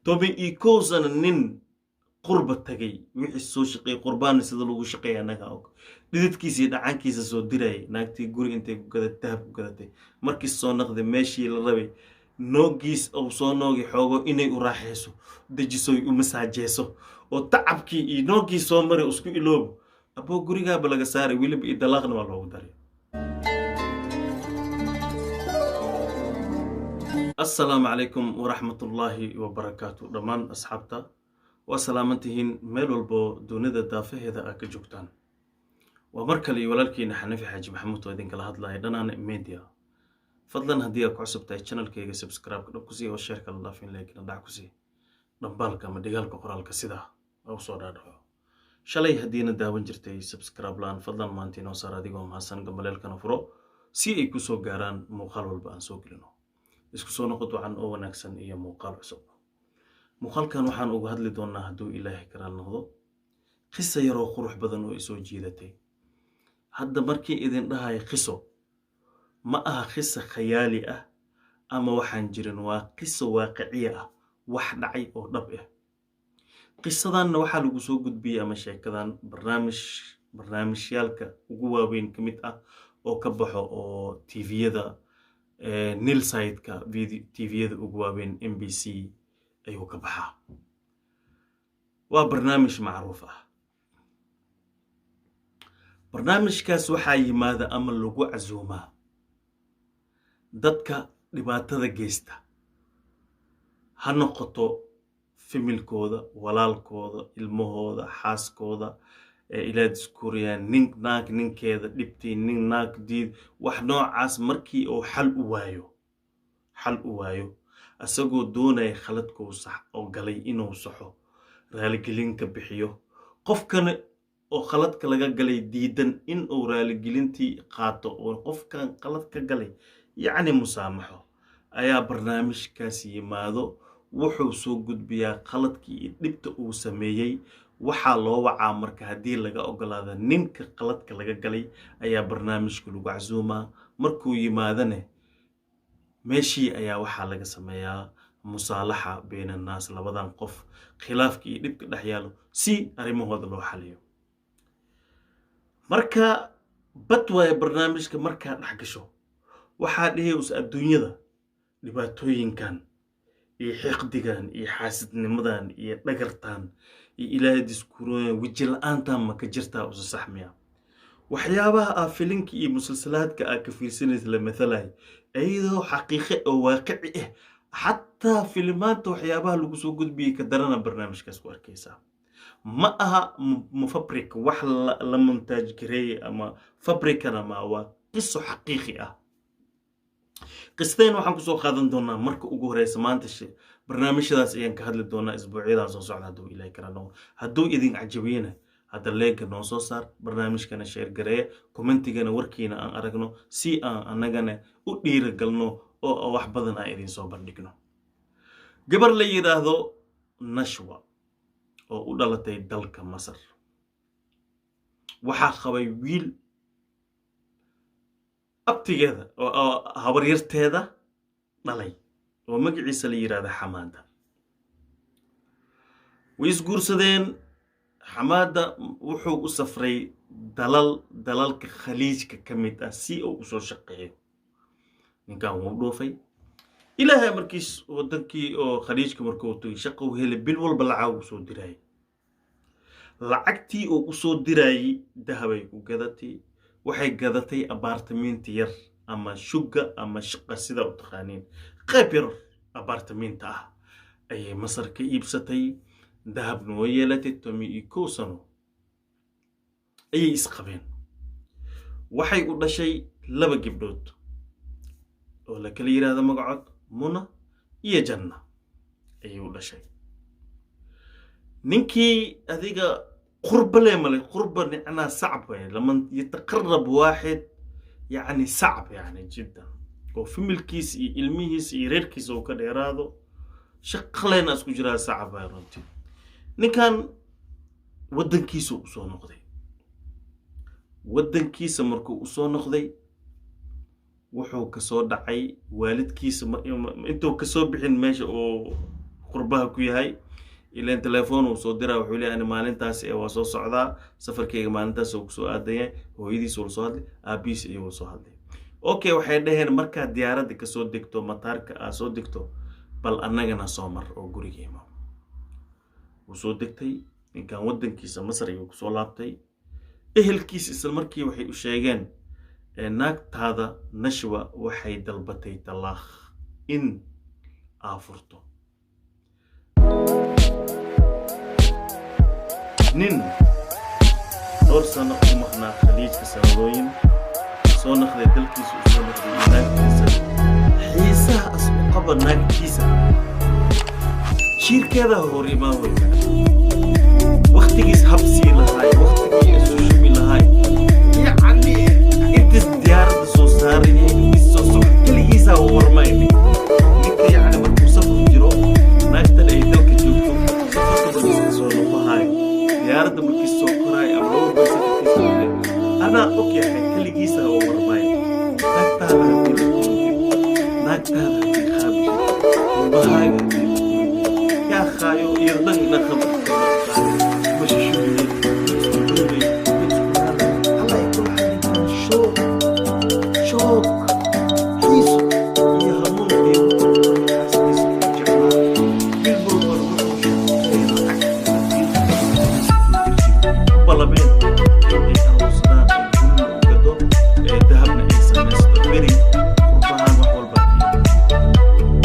11 sano nin qurba tagay, wixii soo shaqeeyey qurbaana sida lagu shaqeeya annaga og, dhididkiisa iyo dhacankiisa soo dirayay. Naagtii guri intay ku gadatay, dahab ku gadatay, markii soo naqday meeshii la rabay noogiis uu soo noogay xoogo inay u raaxeyso, dejiso, u masaajeyso oo tacabkii iyo noogii soo maray isku iloobo. Aboo, gurigaaba laga saaray, weliba iyo dalaaqna waa loogu daray. Assalaamu calaykum waraxmatullaahi wabarakaatu. Dhammaan asxaabta waa salaaman tihiin meel walbo dunida daafaheeda aa ka joogtaan. Waa mar kale iyo walaalkiina Xanafi Xaaji Maxamuud oo idinkala hadlaya Dhanaane Media. Fadlan, haddii aad ku cusub tahay channelkayga, subscribe dhab ku sii oo share-ka la dhaafin, like-na dhac ku sii, dhambaalka ama dhigaalka qoraalka sidaa ha u soo dhaadhaco. Shalay haddiina daawan jirtay subscribe laan, fadlan maanta inoo saar adigoo mahadsan, gambaleelkana furo si ay ku soo gaaraan muuqaal walba aan soo gelino. Isku soo noqod wacan oo wanaagsan iyo muuqaal cusub. Muuqaalkan waxaan uga hadli doonaa, hadduu Ilaahay karaal noqdo, qisa yaroo qurux badan oo isoo jiidatay. Hadda markii idin dhahayo qiso, ma aha qisa khayaali ah ama waxaan jirin, waa qiso waaqiciya ah, wax dhacay oo dhab ah. Qisadanna waxaa lagu soo gudbiyey ama sheekadan barnaamij barnaamijyaalka ugu waaweyn ka mid ah oo ka baxo oo TV-yada Nilesat-ka, TV-yada ugu waaweyn MBC ayuu ka baxaa. Waa barnaamij macruuf ah. Barnaamijkaas waxaa yimaada ama lagu casuumaa dadka dhibaatada geysta, ha noqoto family-kooda, walaalkooda, ilmahooda, xaaskooda, ilaad iskuuriyaan, nin naag ninkeeda dhibtay, nin naag diid, wax noocaas. Markii uu xal u waayo, isagoo doonaya khaladkuu sax oo galay inuu saxo, raaligelin ka bixiyo, qofkana oo khaladka laga galay diidan in uu raaligelintii qaato oo qofkan khalad ka galay, yacni, musaamaxo, ayaa barnaamijkaas yimaado. Wuxuu soo gudbiyaa khaladkii iyo dhibta uu sameeyey. Waxaa loo wacaa marka, haddii laga ogolaado ninka khaladka laga galay, ayaa barnaamijka lagu casuumaa. Markuu yimaadane, meeshii ayaa waxaa laga sameeyaa musaalaxa beyn annaas, labadan qof khilaafka iyo dhibka dhex yaalo si arrimahooda loo xaliyo. Marka bad waaye barnaamijka. Markaa dhex gasho, waxaa dhihi us adduunyada dhibaatooyinkan iyo xiqdigan iyo xaasidnimadan iyo dhagartan iyo Ilaahay diskuurooyan weji la-aantan ma ka jirtaa usa saxmiya? Waxyaabaha aa filinka iyo musalsalaadka aa ka fiirsanaysa la mathalay iyadoo xaqiiqe oo waaqici ah, xataa filimaanta waxyaabaha lagu soo gudbiyey ka darana barnaamijkaas ku arkaysaa. Ma aha mufabrik, wax la montaaj gareeyey ama fabrikana ma, waa qiso xaqiiqi ah. Qisadeen waxaan kusoo qaadan doonaa marka ugu horeysa maanta. Barnaamijyadaas ayaan ka hadli doonaa isbuucyadan soo socda, hadduu Ilahay kala noqdo. Hadduu idin cajabiyena, hadda like-ga noo soo saar, barnaamijkana share gareeya, comment-igana warkiina aan aragno si aan annagana u dhiira galno oo wax badan aan idin soo bandhigno. Gabar la yidhaahdo Nashwa oo u dhalatay dalka Masar waxaa qabay wiil abtigeeda oo habaryarteeda dhalay oo magaciisa la yidhahda Xamaada. Way isguursadeen. Xamaada wuxuu u safray dalal dalalka Khaliijka ka mid ah si uu usoo shaqeeyo. Ninkan wuu dhoofay. Ilaahay markiis waddankii oo Khaliijka markuu tagay, shaqa uu helay, bil walba lacag uu soo dirayay. Lacagtii uu usoo dirayay dahabay ku gadatay. Waxay gadatay abaartamiinta yar ama shugga ama shaqa, sidaa u taqaaniin, qayb yar abaartamiinta ah ayay Masar ka iibsatay, dahabna way yeelatay. 11 sano ayay isqabeen. Waxay u dhashay laba gabdhood oo la kala yidhaahdo magacood Muna iyo Janna ayay u dhashay. Ninkii adiga qurba lee malay, qurba nicnaa sacb waay. لمن يتقرب واحد يعني صعب يعني جدا oo family-kiisa iyo ilmihiisa iyo reerkiisa uu ka dheeraado, shaqaleyna isku jiraa, sacab waay runtii. Ninkan waddankiisa usoo noqday. Waddankiisa markuu usoo noqday, wuxuu kasoo dhacay waalidkiisa. Intuu kasoo bixin meesha oo Qurbaha ku yahay ileen telefoon uu soo diraa, wuxuu leeyahay ani maalintaas ee waa soo socdaa, safarkayga maalintaas oo kusoo aadan yahay. Hooyadiis uu la soo hadlay, aabihiis ayuu la soo hadlay. Okay, waxay dhaheen markaad diyaaradda kasoo degto, mataarka aad soo degto, bal annagana soo mar oo guriga imo. Wuu soo degtay ninkan, waddankiisa Masar ayuu kusoo laabtay. Ehelkiisa isla markii waxay u sheegeen, naagtaada Nashwa waxay dalbatay talaaq in aa furto. Nin dhowr sano u maqnaa Khaliijka, sanadooyin soo naqday, dalkiisa u soo naqday iyo naagtiisa, xiisaha as u qaba naagtiisa, jiirkeeda hor imaan wey, waqtigiis habsii lahaay, waqtigii isu shubi lahaay, yacni intiis diyaaradda soo saaraya, intiis soo socda, keligiisaa warmay ninka. Yacni markuu safar jiro, naagtan ay dalka joogto, safarka markiis kasoo noqohayo, diyaaradda markiis soo koraayo ama laba bar safarkiisa hore, anaa og yahay, keligiisaa warmay. Naagtaada haddii la kulantid, naagtaada haddii qaabishid, ilmahaaga haddii la kulantid, yaa khaayo iyo dhan ina khabarka ma shushubiyey, ma isku duubay, ma isku laalay. Allah kula xalinkan shoog, shoog, xiiso iyo hamuun iyo wuxuu qabay xaaskiisa uu jeclaa. Bil walbana wuxuu shaqeeyay lacag balameen in ay aroorsadaan, ay gurina u gado, ee dahabna ay samaysto. Beri qurbahaan wax walbaa ka yimid.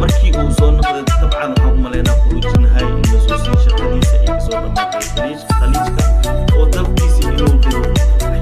Markii uu soo noqday, dabcan waxaan u malaynaa quruujinahay in la soo sii shaqadiisa ay kasoo dhammaatay Khaliijka oo dalkiisa inuu dego u qabtay,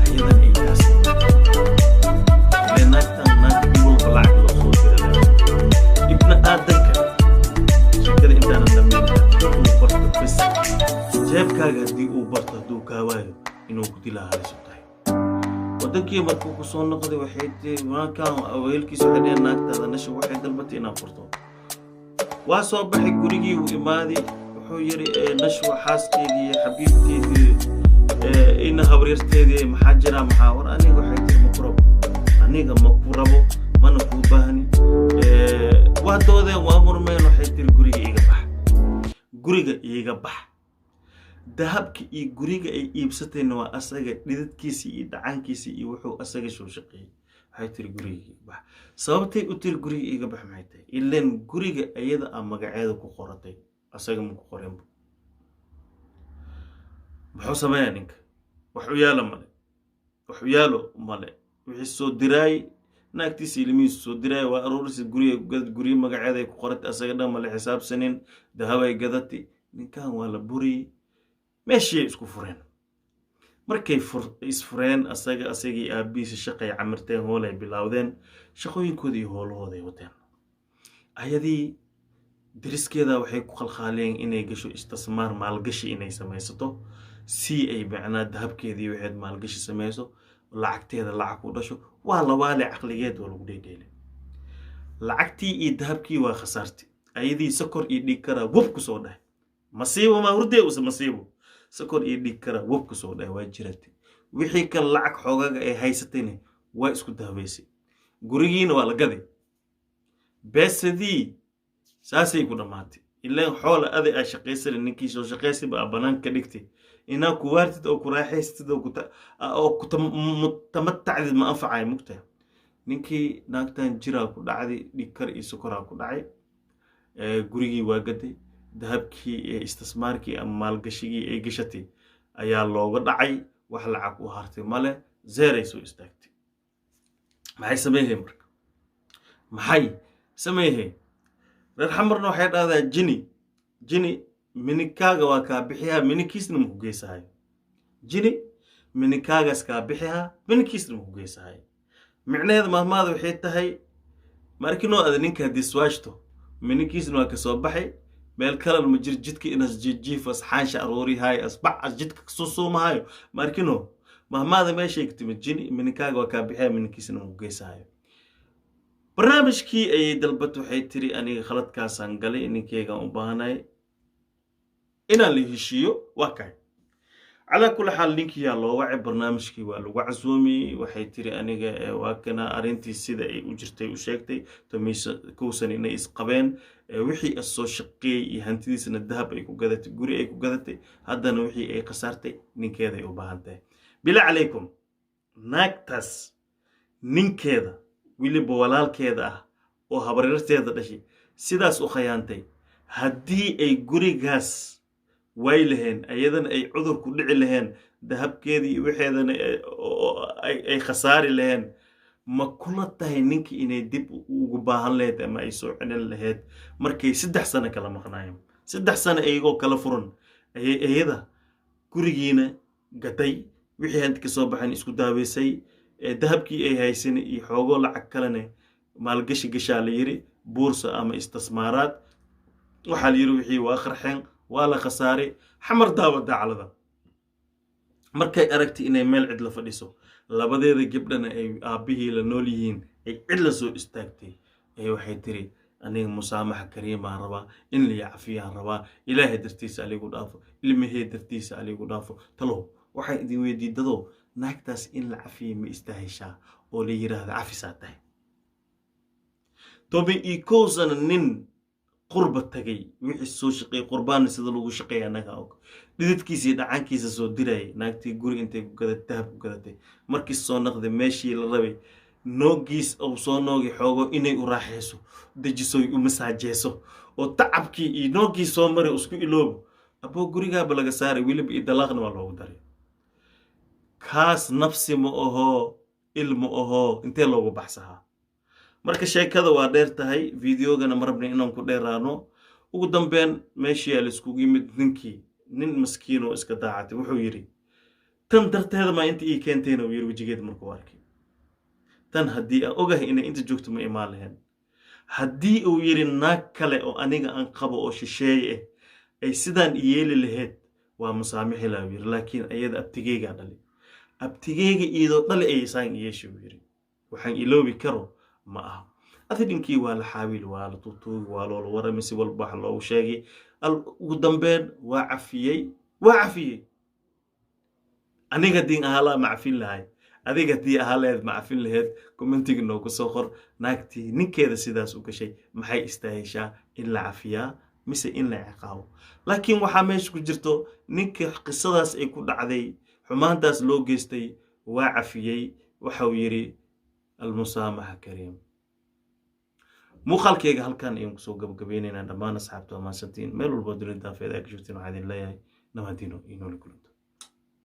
ayadan ay taas ile naagtan naag bil walba lacag loo soo dira. Ibna aadanka sheekada intaanan dhammayn, haddii uu barto bes jeebkaaga, haddii uu barto, hadduu kaa waayo, inuu ku dilaa halis u tahay. Wadankii markuu ku soo noqday, waxay tiri naagkan, weelkiisa waxay dheheen naagtaada Nasha waxay dalbatay inaad furto. Waa soo baxay, gurigii uu imaaday, wuxuu yidhi, Nashwa xaaskeedii, xabiibteedii, ina habaryarteedii, maxaa jira, maxaa war? Aniga waxay tiri ma ku rabo, aniga ma ku rabo, mana kuu baahni. Waa doodeen, waa murmeen. Waxay tiri guriga iiga bax, guriga iiga bax. Dahabka iyo guriga ay iibsatayna waa asaga dhididkiisii iyo dhacaankiisii iyo wuxuu asaga soo shaqeeyey. Waxay tiri guriga iiga bax. Sababtay u tiri guriga iiga bax maxay tahay? Ileen guriga iyada a magaceeda ku qoratay, asaga ma ku qoreenba. Muxuu sameeyaa ninka? Wax u yaalo male, wax u yaalo male. Wixii soo diraay naagtiisa, ilmihiisu soo diraay, waa aruurisa guriga, guryo magaceeda ay ku qoratay, asaga dhan male xisaabsanin, dahabay gadatay. Ninkan waa la buriyey, meeshii isku fureen. Markay isfureen, asaga asagii aabihiisa shaqay camirteen, hoolay bilaawdeen, shaqooyinkooda iyo hoolahooday wateen. Ayadii dariskeeda waxay ku khalkhaaliyeen inay gasho istismaar, maalgashi inay samaysato, si ay macnaa dahabkeedii waxeed maalgashi samayso, lacagteeda lacag ku dhasho. Waa lawaale, caqligeed waa lagu dheydheelay. Lacagtii iyo dahabkii waa khasaartay. Ayadii sokor iyo dhiig karaa web ku soo dhahay. Masiibo maa hurdee use masiibo, sokor iyo dhiig karaa web ku soo dhahay. Waa jiratay wixii kale, lacag xoogaga ay haysatayna waa isku dahabaysay, gurigiina waa la gaday, beesadii saasay ku dhammaatay. Ilaan xoola aday aa shaqaysana, ninkii soo shaqaysayba aa banaanka ka dhigtay, inaa ku waartid oo ku raaxaystid oo ku tamatacdid ma anfacayo. Mugtahay ninkii naagtan jiraa ku dhacday, dhigkar iyo sokoraa ku dhacay. Gurigii waa gaday, dahabkii ee istismaarkii ama maalgashigii ay gashatay ayaa looga dhacay, wax lacag u hartay male, zeeray soo istaagtay. Maxay sameeyhay marka? Maxay sameeyhay? Reer Xamarna waxay dhahdaa jini jini mininkaaga waa kaa bixiyaa, mininkiisna maku geysahayo. Jini mininkaagaas kaa bixiyaa, mininkiisna maku geysahayo. Micnaheeda mahmaada waxay tahay, markinoo ada ninka haddii swaashto, mininkiisna waa kasoo baxay, meel kalena ma jir, jidka inas jijiif as xaansha aruurihayo, asbac as jidka kasoo suumahayo. Markino mahmaada meeshay ka timid, jini mininkaaga waa kaa bixiyaa, mininkiisna maku geysahayo. Barnaamijkii ayay dalbat, waxay tiri aniga khaladkaasaan galay, ninkeygaan u baahanay inaan la heshiiyo. Waa kahay. Calaa kulli xaal, ninkiyaa loo wacay, barnaamijkii waa lagu casuumiyey. Waxay tiri aniga waa kana arrintii sida ay u jirtay u sheegtay, 11 sano inay isqabeen, wixii is soo shaqeeyey iyo hantidiisana dahab ay ku gadatay, guri ay ku gadatay, haddana wixii ay khasaartay ninkeeday u baahan tahay. Bila calaykum, naagtaas ninkeeda, weliba walaalkeeda ah oo habaryarteeda dhashay, sidaas u khayaantay, haddii ay gurigaas way laheen, ayadana ay cudur ku dhici laheen, dahabkeedii iyo waxeedana ay khasaari laheen, ma kula tahay ninkii inay dib ugu baahan lahayd ama ay soo celin lahayd? Markay 3 sano kala maqnaayeen, 3 sano iyagoo kala furan ayay iyada gurigiina gaday, wixii hanti kasoo baxayn isku daaweysay, dahabkii ay haysan iyo xoogoo lacag kalene maalgashi gashaa la yiri, buursa ama istismaaraad waxaa la yiri. Wixii waa qarxeen, waa la khasaaray. Xamar daawa daclada markay aragtay inay meel cid la fadhiso, labadeeda gabdhana ay aabbihii la nool yihiin, ay cid la soo istaagtay ee waxay tiri: "Aniga musaamaxa kariimaan rabaa, in la cafiyaan rabaa, Ilaahay dartiisa aligu dhaafo, ilmahee dartiisa aligu dhaafo." Talow waxaan idin weydiidado, naagtaas in la cafiyay ma istaheshaa oo la yiraahdo cafisaa tahay? 11 sano nin qurba tagay, wixii soo shaqeeyey, qurbaana sida lagu shaqeeya annaga og, dhididkiisii dhacankiisa soo dirayay, naagtii guri intay ku gadatay, dahab ku gadatay, markii soo naqday meeshii la rabay noogiis uu soo noogay xoogo inay u raaxayso, dejiso, u masaajeyso oo tacabkii iyo noogii soo maray isku iloobo, aboo gurigaaba laga saaray, weliba iyo dalaaqna waa loogu daray. Kaas nafsi ma ahoo, ilma ahoo, intee loogu baxsahaa? Marka sheekada waa dheer tahay, videogana ma rabna inaan ku dheeraano. Ugu dambeyn meeshii la iskugu yimid. Ninkii nin maskiin oo iska daacatay wuxuu yidhi: "Tan darteeda maa inta ii keentayna?" uu yidhi wejigeeda markuu arkay. "Tan haddii aan ogahay inay inta joogto, ma imaan lahayn." Haddii uu yidhi naag kale oo aniga aan qabo oo shisheeye ah ay sidaan i yeeli lahayd, waa musaamixi laha, uu yidhi, laakiin ayada abtigeygaa dhali, abtigeyga iyadoo dhali ay saan iyeesha, uu yidhi, waxaan iloobi karo ma aha. Adi waa la xaawil, waa la tuutuugi, waa loola warramay, si walba wax loogu sheegay. Ugu dambeyn waa cafiyey, waa cafiyey. Aniga haddii ahaa laa ma cafin lahay? Adiga haddii ahaa laheed, ma cafin laheyd? Commentiga noogu soo qor. Naagtii ninkeeda sidaas u gashay maxay istaaheshaa? In la cafiyaa mise in la ciqaabo? Laakiin waxaa meesha ku jirto, ninka qisadaas ay ku dhacday, xumaantaas loo geystay, waa cafiyey. Waxau yidhi: "Almusaamaxa kariim." Muuqaalkeyga halkan ayaan kusoo gabagabeynaynaa. Dhammaan asxaabta waa mahadsantiin. Meel walbo dunida daafeed aa ka joogtiin, waxaa idin leeyahay nabadino iyo nooli kulanti.